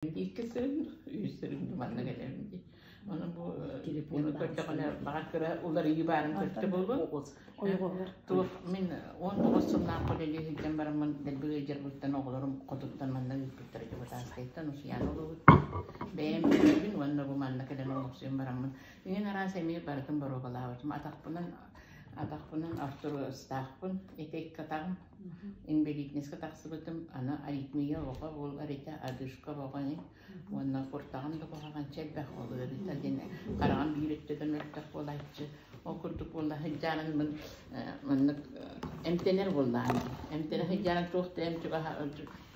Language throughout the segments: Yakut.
Икки сырын, үс сырын манна кэлэрим дии. Ону бу телефону көрдөҕүнэ баҕар кыра уларыйыы баарын көстө буолуо. Туох мин 19 сыллаах үлэлии сылдьан бараммын дэлби ыалдьарбыттан оҕолорум хотуттан манна ыыппыттара Дьокутааскайтан Усуйаана олоҕуттан. Бэйэм үлэбин уонна бу манна кэлэн олохсуйан бараммын иҥин араас эмиэ барытын боруобалаабытым. Атахпынан атахпынан артуростаахпын, ити икки атаҕым Инбэлиитинэскэ тахсыбытым, аны аритмия оҕо буолар этэ, одышка оҕо ини уонна куртаҕым да куһаҕан элбэх ол ыарыыта диэн хараҕым биир өттүгэр мөлтөх буолааччы. Ол курдук буолла сылдьаарыммын маннык эмтэнэр буоллаҕым. Эмтэнэ сылдьаарым туох да эм чугаһа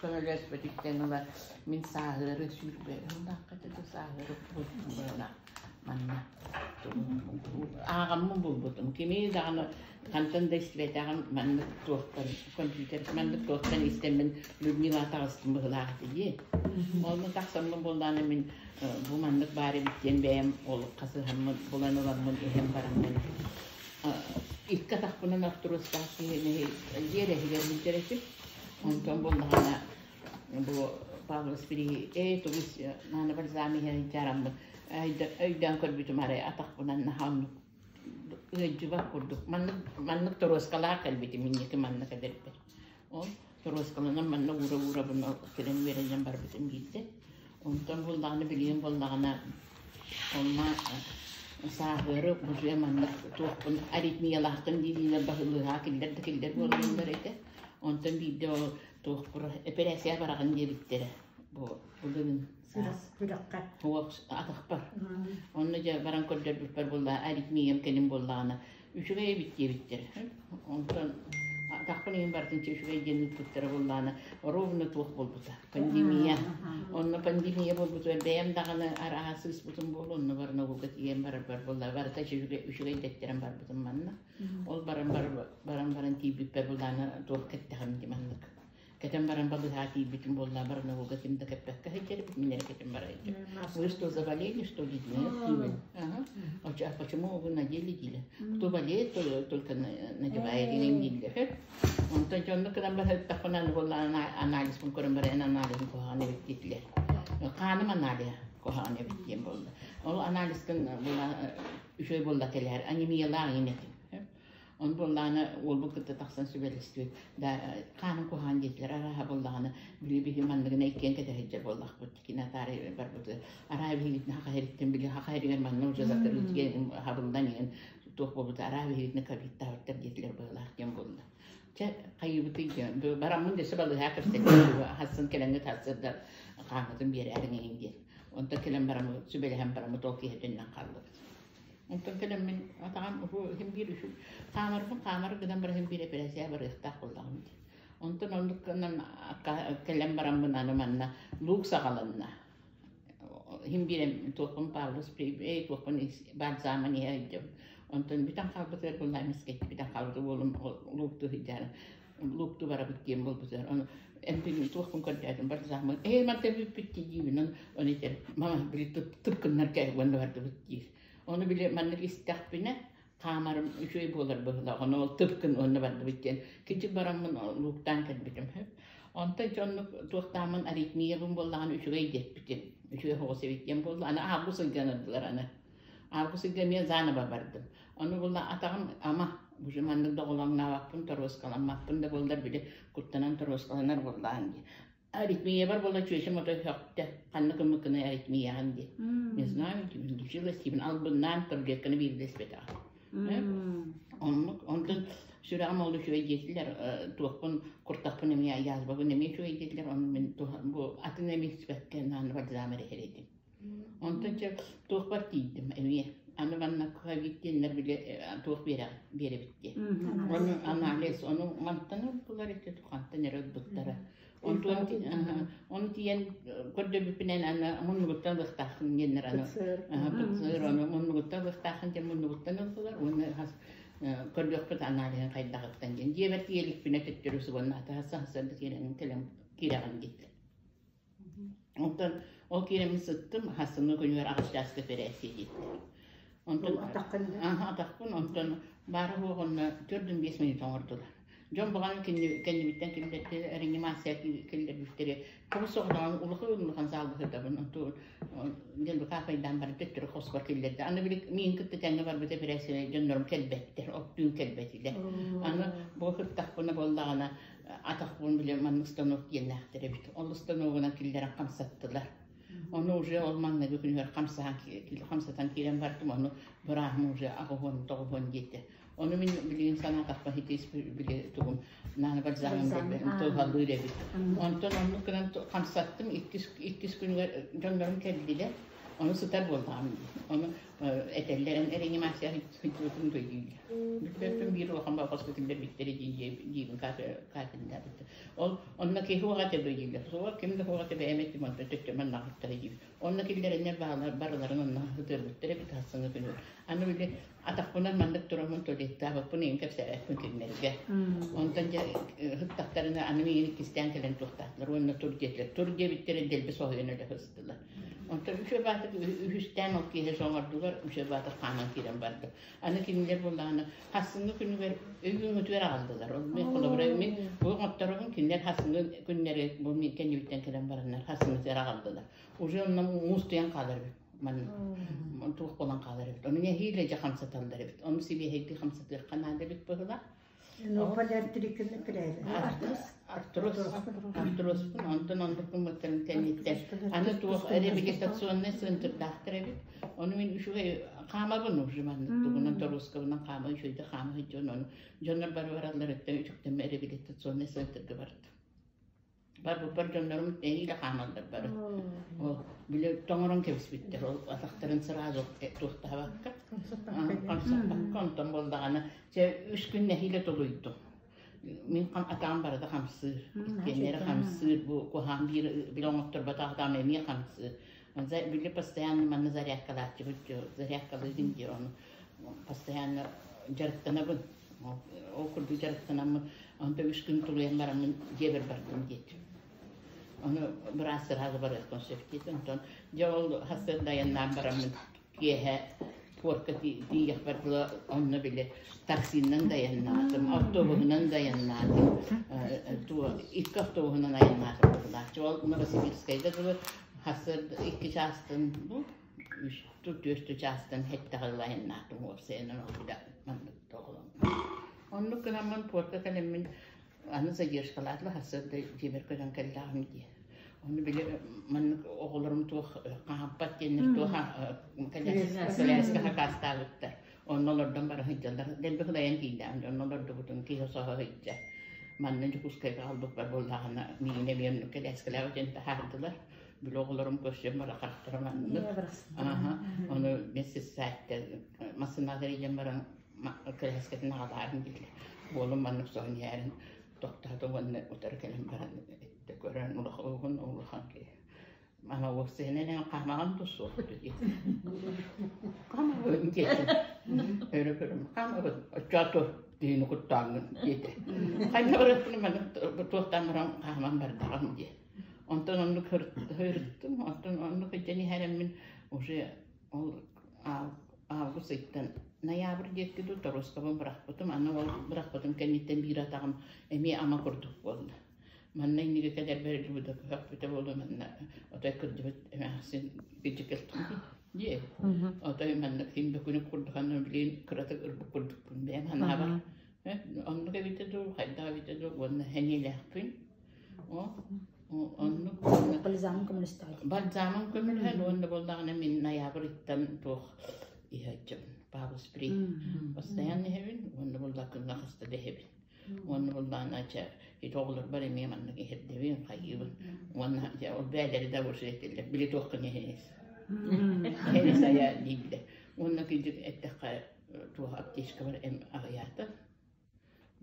көмөлөспөтүттэн ыла мин сааһыары 20 сыллаахха этэ сааһыары манна ааҕаммын булбутум. Кими даҕаны хантан да истибэтэҕим маннык туохтан компьютер маннык туохтан истэммин Людмила таҕыстым быһыылаах этэ дии. Онно тахсаммын буоллаҕына мин бу маннык баар эбит диэн бэйэм ол хасыһаммын булан ыламмын иһэн бараммын икки атахпынан артурустаах киһини дьиэ иһигэр сылдьар этим. Онтон буоллаҕына бу Павлов Спирий ээ тугу наана бальзам иһэн дьараммын өйдөөн көрбүтүм арай атахпынан наһаа оннук ыалдьыбат курдук маннык маннык торуоскалаах кэлбитим инники маннык эдэрбэр ол торуоскаланан манна уура уурабын кэлэн үөрэнэн барбытым биирдэ онтон буоллаҕына билигин буоллаҕына онно сааһыары уже маннык туохпун аритмиялаахтан дииллэр баһылыһаа киллэр да киллэр буолаллар этэ онтон биирдэ ол туохпур эпэрээссийэ бараҕын диэбиттэрэ бу былырыын саас Сүрэххэ. Суох атахпар. Онно дьэ баран көрдөрбүппэр буолла аритмиям кэлин буоллаҕына үчүгэй эбит диэбиттэр. Онтон атахпын иһин барытын үчүгэй диэн ыыппыттара буоллаҕына ровно туох буолбута пандемия. Онно пандемия буолбутугар бэйэм даҕаны араһа сыыспытым буолуо онно баран тиийэн барарбар буолла барыта үчүгэй дэттэрэн барбытым манна. Ол баран баран баран тиийбиппэр былаана туох кэттэҕим дии маннык. Кэтэн баран балыыһаҕа тиийбитим буолла баран ким да кэппэккэ сылдьар эбит, мин эрэ кэтэн бара сылдьар. Вы что, заболели, что ли? Нет, Ага. А почему вы надели диили? Кто болеет, то только надевает дииллэр. Онтон дьонно кынан барыттахпына буолла анализпын көрөн баран анализын куһаҕан эбит диэтилэр. Хааным аналиһа куһаҕан эбит диэн буолла. Ол анализкын була үчүгэй буолла кэлээр анемиялаах иҥин этим. Ону буоллаҕына уолбут кытта тахсан сүбэлэстибит. Да хааным куһаҕан диэтилэр арааһа буоллаҕына били биһи манныгына иккиэн кэтэ сылдьар буоллахпыт. Кини атаары барбыты. Араа биһигитин хаха иһириттэн били хаха иһиригэр манна уже закрытие хабыллан иһэн туох буолбута араа биһигитин ковидтаабыттар диэтилэр быһыылаах диэн буолла. Чэ хайыыбытый диэн бараммын дөссө балыыһа кэпсэттим хассын кэлэҥҥит сарсыарда хааҥҥытын биэрээриҥ иһин диэн. Онтон кэлэн бараммыт сүбэлэһэн бараммыт ол киһи төннөн хааллыбыт. Онтон кэлэммин атаҕым уһу иһин биир үһү хаамарбын хаамар гынан баран иһин биир эпэрээссийэ барыахтаах буоллаҕым дии. Онтон оннук гынан кэлэн бараммын аны манна луук саҕаланна. Иһин биир туохпун Павловс эй туохпун бальзамын иһэ сылдьабын. Онтон бүтэн хаалбытыгар буолла эмискэччи бүтэн хаалбыта уолум лууктуу сылдьаары лууктуу барабыт диэн буолбутугар ону эмпин туохпун көрдөөтүм бальзамын ээ манта бүппүт дии диибин ону этэр мама били тыпкыннар кэл уонна бардыбыт диир ону били маннык истэхпинэ хаамарым үчүгэй буолар быһыылаах ону ол тыпкын уонна бардыбыт диэн кичик бараммын лууктаан кэлбитим онтон дьоннук туохтааммын аритмиябын буоллаҕына үчүгэй диэппитим үчүгэй соҕус эбит диэн буолла аны август ыйга ыҥырдылар аны август ыйга эмиэ заново бардым Ону була атаҕым ама уже маннык доҕолоҥнообоппун, торуоскаламмаппын да буоллар били куттанан торуоскаланар буоллаҕым дии. Аритмиябар буола чүөчэм ото сөхтө, ханнык ыммыккыный аритмияҕын дии. Не знаю, лечилась диибин албыннаан таблетканы биирдэ испэтэҕим. Оннук, онтон сүрэҕим ол үчүгэй диэтилэр, туохпун, куртахпын эмиэ язвабын эмиэ үчүгэй диэтилэр, ону мин бу атын эмиэ испэккэ наан бальзам эрэ иһэр Онтон дьэ туохпар тиийдим эмиэ. Аны манна ковид диэннэр били туох биэрэҕит биэрэбит диэн. Ону анализ ону мантан ыллылар ити хантан эрэ ылбыттара. Онтон ону тиийэн көрдөрбүппүнэн аны муннугуттан ылыахтааххын диэннэр аны ПЦР ону муннугуттан ылыахтааххын диэн муннугуттан ыллылар уонна көрүөхпүт аналиһын хайдаҕыттан диэн. Дьиэбэр тиийэ иликпинэ төттөрү субаннаата хасса-хасса киирэн кэлэн киирэҕин диэтилэр. Онтон ол киирэммин сыттым, хассыҥҥы күнүгэр аҕыс чааска эпэрээссийэ диэттэр. Онтон Атаххын аха атахпын онтон баара суох онно 4-5 минут оҥордулар. Дьон баҕаны кэннибиттэн киллэрдилэр, реанимация киллэрбиттэрэ. Кыбыс соҕотоҕун улахан улахан саалга сытабын. Онту дэлби каапайдаан баран төттөрү хоспор киллэрдэ. Аны били миин кытта тэҥҥэ барбыт эпэрээссийэ дьоннорум кэлбэттэр, оттуун кэлбэтилэр. Аны бу сыттахпына буоллаҕына атахпын били маннык станок диэннээхтэр эбит. Ол станогунан киллэрэн хамсаттылар. Ону уже ол маҥнайгы күнүгэр хамсаан хамсатан киирэн бардым, ону бырааһым уже аҕыһуон тоҕуһуон диэтэ. Ону мин билигин санаатахпа хитис били тугум наана бальзамын туһалыыр эбит. Онтон оннук гынан хамсаттым иккис күнүгэр дьоннорум кэллилэр. Ону сытар буоллаҕым дии. Ону этэллэр эн реанимация сылдьыбытым дуо дииллэр. Билбэппин биир улахан баҕас киллэрбиттэрэ дии диибин кафеллаабыт. Ол онно киһи уоҕа этэ дуо дииллэр. Суох ким да уоҕа этэ бэйэм этим онтон төттө маннаҕыттара диибин. Онно киллэрэннэр барыларын онно ытыырбыттар эбит саҥа күнү. Аны били атахпынан маннык тураммын туалеттаабыппын иһин кэпсээбэппин кинилэргэ. Онтон дьэ ыһыктахтарына аны миигин иккистээн кэлэн туохтаатылар уонна тур диэтилэр. Тур диэбиттэрэ дэлби соһуйан өлө сыстылар. Онтон үчүгэй баатык үһүстээн ол киэһэ соҥордулар, үчүгэй баатык хааман киирэн барда. Аны кинилэр буоллаҕына хассыҥҥы күнүгэр өйүүҥҥүтүгэр аҕаллылар. Ол мин холобура мин бу оҥотторобун кинилэр хассыҥҥы күннэри бу мин кэннибиттэн кэлэн бараннар хассыҥҥытыгар аҕаллылар. Уже онно муус туйан хаалар эбит. Манна туох буолан хаалар эбит. Ону нэһиилэ дьэ хамсаталлар эбит. Ону сибиэһэйдии хамсатыахха наада эбит быһыылаах. Артроз, артрозпун, онтон оннуккун кэнниттэн. Аны туох реабилитационный центрдаахтар эбит. Ону мин үчүгэй хаамабын уже маннык тугунан торуоскабынан хаама үчүгэйдик хаама сылдьан ону дьоннор бары баралларыттан үтүктэммэ реабилитационный центрга бардым. Барбыппар дьоннорум эһиилэ хаамаллар бары. Ол били тоҥорон кэбиспиттэр, ол атахтарын сразу туохтаабакка, хамсаппакка, онтон буоллаҕына, чэ үс күн нэһиилэ тулуйдум. Мин атаҕым барыта хамсыыр, иккиэннэрэ хамсыыр, бу куһаҕан биир били оҥотторботох атаҕым эмиэ хамсыыр. Били постоянно манна зарядкалааччыбыт, зарядкалыыгын дии, ону постоянно дьарыктанабын. Ол курдук дьарыктанаммын, онто үс күн тулуйан бараммын дьиэбэр бардым диэтим. Ону быраас сразу барыахпын сөп диэтэ. Онтон дьэ ол сарсыарда айаннаан бараммын киэһэ пуорка тиийиэхпэр дылы онно били таксинан да айаннаатым, автобуһунан да айаннаатым, икки автобуһунан айаннаатым быһыылаах. Ол Новосибирскайга дылы сарсыарда 2 чаастан бу үстүү чаастан һэттэҕэ дылы айаннаатым уопсайынан ол бile маннык Оннук гынаммын пуорка кэлэммин аны задержкалаатылар сарсыарда дьиэбэр көтөн кэллэҕим дии. Ону били маннык оҕолорум туох хаһаппат диэннэр туох кэлээскэ хакаастаабыттар. Онно олордон бара сылдьаллар. Дэлби кылайан тиийдэҕим дьэ онно олордубутум киһи соһо сылдьар. Манна Дьокуускайга хаалбыппар буоллаҕына миигин эмиэ оннук кэлээскэлээх дьон таһаардылар. Били оҕолорум көрсөн бара харахтара маннык. Аха. Ону медсестра массыынаҕа илдьэн баран кэлээскэтин аҕалаарын дииллэр. Уолум маннык соһон иһээрин тохтоото уонна утары кэлэн баран эттэ көрөн улахан улахан киһи. Ама уопсайынан эн хаамаҕын да суох дии. Хаамабын диэтим. Өрө көрөм хаамабын. Оччоото киһини куттааҥҥын диэтэ. Хайда барыахпын маннык туохтаан баран хааман бардаҕым дии. Онтон оннук һырыттым, онтон оннук илдьэн иһэрэммин уже ол август ыйтан ноябрь диэки дуу торуоскабын бырахпытым. Аны ол бырахпытым кэнниттэн биир атаҕым эмиэ ама курдук буолла. Манна иннигэ кэлэрбэр Люда көһөхпүтэ буолуо манна отой кырдьыбыт эмээхсин килдьикэлтим дии. Отой маннык син бөкүнүк курдук аны билигин кыратык ырбыт курдукпун бэйэм санаабар. Оннук эбитэ дуу, хайдах эбитэ дуу уонна сэниэлээхпин. Оннук Бальзамын көмөлөстөҕө Бальзамын көмөлөһөн уонна буоллаҕына мин ноябрьтан туох иһээччибин Павлспри постоянно иһэбин уонна буоллаҕына күҥҥэ хаста да иһэбин. Уонна буоллаҕына чэ ити оҕолорбор эмиэ маннык иһэрдэбин хайыыбын уонна дьэ ол бээлэри да уже этиллэр били туоххун иһэнис иһэнис айа дииллэр. Уонна кырдьык эттэххэ туох аптечкабар эм аҕыйаата.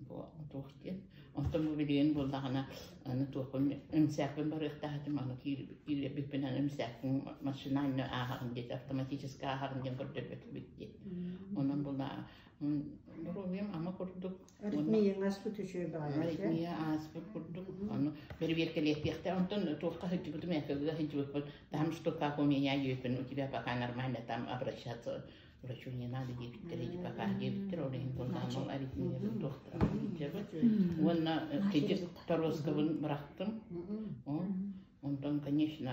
Бу туох диэн. Онтон бу билигин буоллаҕына аны туохпун эмсээхпин барыахтаах этим аны киирбиппин аны эмсээхпин машинально ааһаҕын диэтэ автоматически ааһаҕын диэн көрдөрбөтүбүт дии. Онон буолла доруобуйам ама курдук. Аритмияң ааспыт үчүгэй баҕайы. Аритмия ааспыт курдук. Ону бэрэбиэркэлиэхтиэхтэ. Онтон туохха сылдьыбытым, ЭКГ сылдьыбыппын. Там что как у меня диэбиппин, у тебя пока нормально там обращаться. Врачу не надо диэбиттэр, иди пока диэбиттэр, ол иһин буоллаҕына ол аритмиябын туохтара сылдьабын. Уонна кыдьык торуоскабын бырахтым. Онтон, конечно,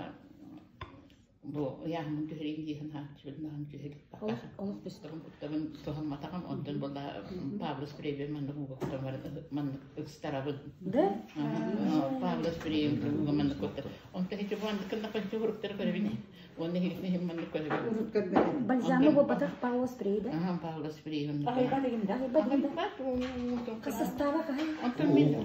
бу ыйааһыммын түһэрин дии санааччыбын наһан түһэрик пока. Олох быстах. Куттабын туһамматаҕым, онтон буолла Павлос премия маннык ууга кутан баран маннык ыкстарабын. Да? Павлос премия ууга маннык куттар. Онтон ити маннык кыннаппын уруктары көрөбүн. Уонна иһин маннык көрөбүн. Урут көрбөтүм. Бальзамы буолбатах Павлос спрей да? Аха, Павлос спрей. Аҕыйбат игин да? Аҕыйбат игин да? Состава хаһан? Онтон мин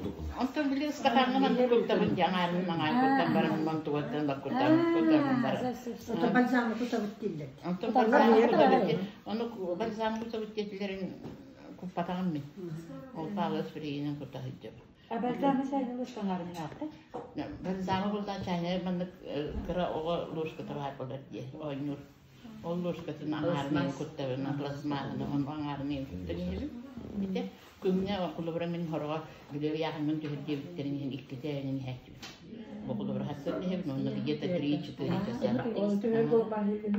онтон били ыстакааҥҥа маннык куттабын дьаҥаарын маҥаан куттан баран мантугаттан бар куттан куттан баран. Ото бальзамы кутабыт дииллэр. Онтон бальзамы кутабыт ону бальзамы кутабыт диэтилэрин куппатаҕым мин. Ол Павлос спрейинэн кута сылдьабын. А бальзамы чайны ложкаңарын аахта? Бальзамы буллаа чайны маннык кыра оҕо ложката баар буолар дии оонньуур. Ол ложкатын аҥаарынан куттабын, пластмассаны он аҥаарынан куттан иһэбин. Ити күҥҥэ холобура мин хороҕо били ыйааһыммын түһэр диэбиттэрин иһин иккитэ эҥин иһээччибин. Бу холобура хассан иһэбин, онно где-то 3-4 часа. Ол түһэр буолбаһыгын.